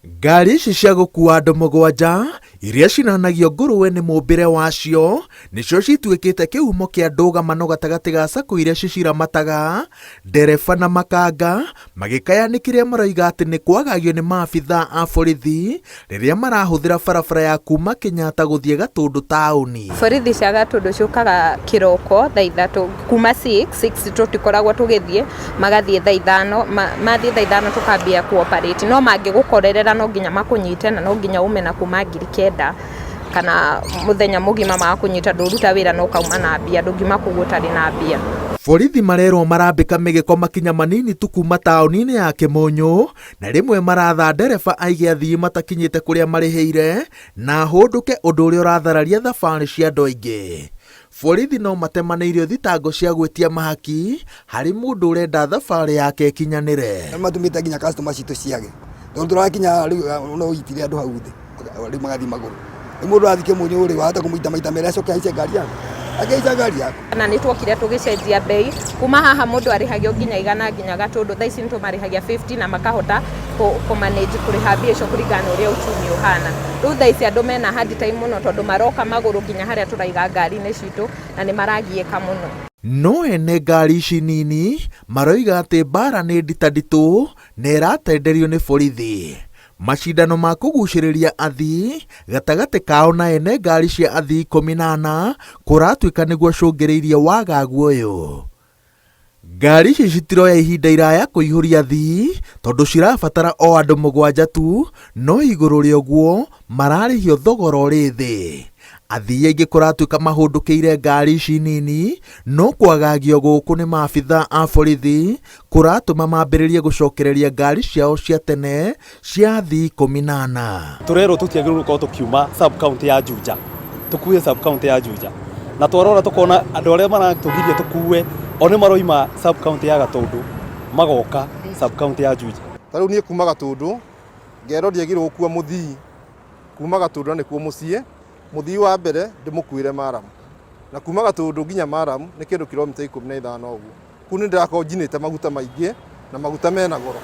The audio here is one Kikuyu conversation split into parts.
Ngari ici cia gũkua andũ mũgwanja iria cinanagio ngũrũwe nĩ mũmbĩre wacio nĩcio cituĩkĩte kĩhumo kĩa ndũgamano gatagatĩ ga sacco iria ciciramataga, ndereba na makanga magĩkaya nĩ kĩrĩa maroiga atĩ nĩ kwagagio nĩ maabithaa a borithi rĩrĩa marahũthĩra barabara ya kuma Kenyatta gũthiĩ Gatũndũ taũni. Borithi cia Gatũndũ ciũkaga kĩroko thaa ithatũ kuma 6, 6 tũtikoragwo tũgĩthiĩ, magathiĩ thaa ithano, mathiĩ thaa ithano tũkambia kũ operate no mangĩgũkorerera no nginya makũnyite na no nginya ume na kuma 9,000 kana mũthenya mũgima magakũnyita ndũruta wĩra na ũkauma na mbia, ndũngiuma kũu ũtarĩ na mbia. Borithi marerwo marambĩka mĩgĩko makinya manini tu kuma taũni-inĩ ya Kĩmũnyũ na rĩmwe maratha ndereba aige athii matakinyĩte kũrĩa marĩhĩire na ahũndũke ũndũ ũrĩa ũrathararia thabarĩ cia andũ aingĩ. Borithi no matemanĩirio thitango cia gwĩtia mahaki harĩ mũndũ ũrenda thabarĩ yake ĩkinyanĩre. Nĩ matũmĩte nginya customer citũ ciage tondũ tũrakinya rĩu no ũitire andũ hau thĩ rĩu magathiĩ magũrũ. Rĩu mũndũ athiĩ Kĩmũnyũ rĩ wahota kũmũita maita merĩ acoke ahaice ngari yaku angĩhaica ngari yaku. Na nĩ tuokire tũgĩcenjia mbei kuma haha mũndũ arĩhagio nginya igana nginya Gatũndũ, thaa ici nĩ tũmarĩhagia 50 na makahota kũ manage kũrĩha mbia icio kũringana na ũrĩa uchumi ũhana. Rĩu thaa ici andũ mena hard time mũno tondũ maroka magũrũ nginya harĩa tũraiga ngari-inĩ citũ na nĩ maragiĩka mũno. No ene ngari ici nini maroiga atĩ mbaara nĩ nditanditũ na ĩratenderio nĩ borithi. Macindano ma kũgucĩrĩria athii gatagatĩ kao na ene ngari cia athii 14 kũratuĩka nĩguo cũngĩrĩirie wagagu ũyũ. Ngari ici citiroya ihinda iraya kũihũria athii tondũ cirabatara o andũ mũgwanja tu no igũrũ rĩa ũguo mararĩhio thogora ũrĩ thĩ. Athii aingĩ kũratuĩka mahũndũkĩire ngari ici nini no kwagagio gũkũ nĩ maabithaa a borithi kũratũma mambĩrĩrie gũcokereria ngari ciao cia tene cia athii 14. Tũrerwo tũtiagĩrĩirwo gũkorwo tũkiuma sub county ya Juja tũkue sub county ya Juja na twarora tũkona andũ arĩa maratũgiria tũkue o nĩ maroima sub county ya Gatũndũ magoka sub county ya Juja. Ta rĩu niĩ kuma Gatũndũ ngerwo ndiagĩrĩirwo gũkua mũthii kuma Gatũndũ na nĩkuo mũciĩ, mũthii wa mbere ndĩmũkuĩre maramu na kuma Gatũndũ nginya maramu nĩ kĩndũ kilomita 15 ũguo. Kũu nĩ ndĩrakorwo njinĩte maguta maingĩ na maguta mena goro.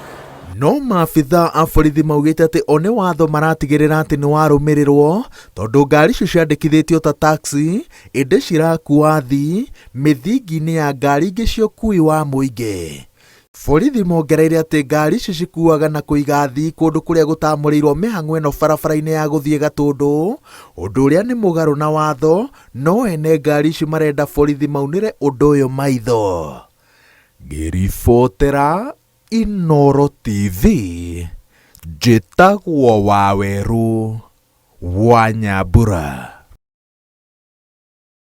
No maabithaa a borithi maugĩte atĩ o nĩ watho maratigĩrĩra atĩ nĩ warũmĩrĩrwo tondũ ngari icio ciandĩkithĩtio ta taxi ĩndĩ cirakua athii mĩthingi-inĩ ya ngari ingĩ cia ũkui wa mũingĩ. Borithi mongereire atĩ ngari ici cikuaga na kũiga athii kũndũ kũrĩa gũtamũrĩirwo mĩhang'o ĩno barabara-inĩ ya gũthiĩ Gatũndũ, ũndũ ũrĩa nĩ mũgarũ na watho No ene ngari ici marenda borithi maunĩre ũndũ ũyũ maitho. Ngĩribotera Inooro TV, njĩtagwo Wawerũ wa Nyambura.